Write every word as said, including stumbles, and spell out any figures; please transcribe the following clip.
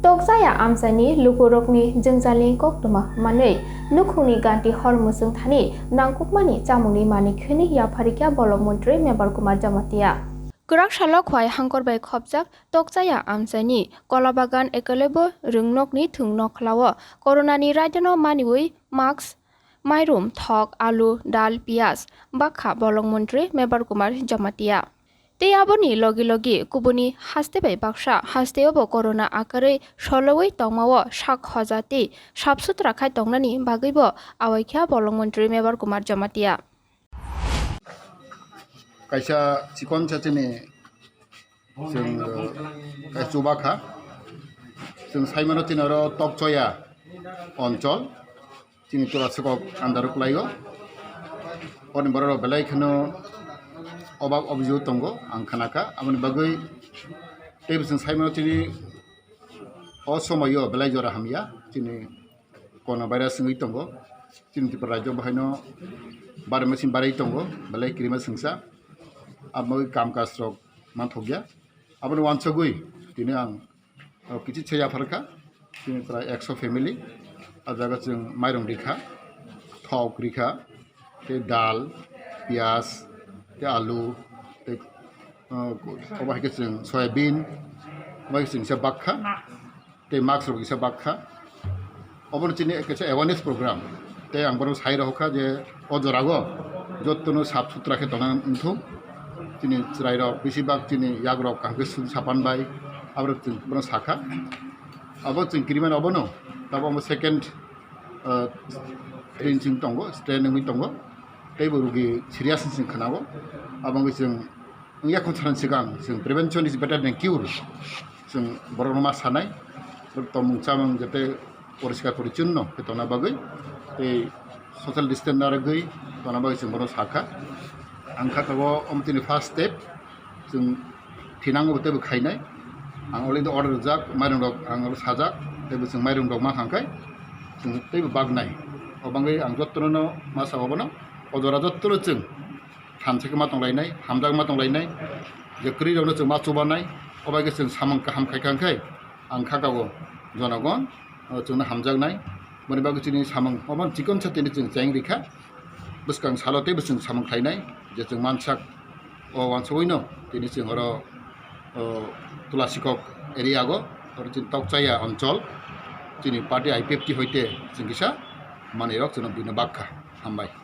Tokjaya amchaini lukurokni jwngjalni koktwma manwi nukhungni ganti hor mwswng thani nangkukmani chamungni manwi khwnwi yapharikha Bolok Montri Mebar Kumar Jamatia. Kwrak salo Khwai Hangkor bai khopjak Tokjaya amchaini Kolabagan Ekelebo Rwngnokni thwng nokhlao Coronani raidano maniwi mask, mairum, thok, alu, dal, piyaj bakha Bolok Montri Mebar Kumar Jamatia. Tei aboni logi logi kubuni haste bai baksa hasteo bo corona akarwi solowi tongmao sak hoja tei sap sutra khai tongnani bagwibo awaikha Bolok Montri Mebar Kumar Jamatia. Kaisa chikon cha chini chwng, eh, chuba kha. Chwng saimano chini oro Tokchoya onchol, chini Turasukok andaro kwlaio. Oni borok rok belai kheno obak objio tongo, ang khnakha. Aboni bagwi teibo chwng saimano chini o somoio belai jora hamya, chini corona virus wngwi tongo. Chini Tripura rajyo bahaino barwi machine barwi tongo, belai kirima swngsa. Aboni kam kaj rok manthokya. Aboni wansugwi tini ang o kichi se yapharkha, chini prai ekso family, a jaga chwng mairung rikha, thok rikha, tei dal, piyaj, tei alu, tei, o, obo hai khe chwng soyabin, obo hai khe chwng se bakha, tei mask rok kisa bakha. Obono chini kaisa awareness program. Tei ang bono sai rohorkha je o jorago jotono sap sutra khe tongna wngthung. Chini chwrairok bisi bak chini yagrok kaham khe sum sapan bai aborok chwng bono sakha. Abo chwng kirimani obono tabo omo second, ah, strain chwng tongo, strain wngwi tongo. Teibo rugi serious wng chwng khnao. Abo wngwi chwng wngya khun sanani swkang chwng prevention is better than cure. Chwng borokno ma sanai, borok tongmung chamung jate poriskar porichonno khe tongna bagwi tei social distance narwgwi tongna bagwi chwng bono sakha. Ang kha tabok omo chini first step, chwng thinango teibo khainai. Ang already order rijak, mairung rok ang sajak, teibo chwng mairung rok ma kha khe chwng teibo baknai. O bagwi ang jotono ma sa obono, o jora jotono chwng thansa khe ma tonglainai, hamjak ma tonglainai, je kwrwi rokno chwng ma chubanai, obo hai khe chwng samung kaham khai kha khe ang kha kago jonogon, o chwngno hamjaknai. Boni bagwi chini samung obo chikon sa tini chwng cheng rikha, bwskang salo teibo chwng samung khlainai, je chwng mansak o wansugwino tini chwng oro, o, Tulasikok area go, oro chini Tokchaya onchol, chini party I P F T hoite chwng kisa manwi rok chwngno buino bakha. Hambai.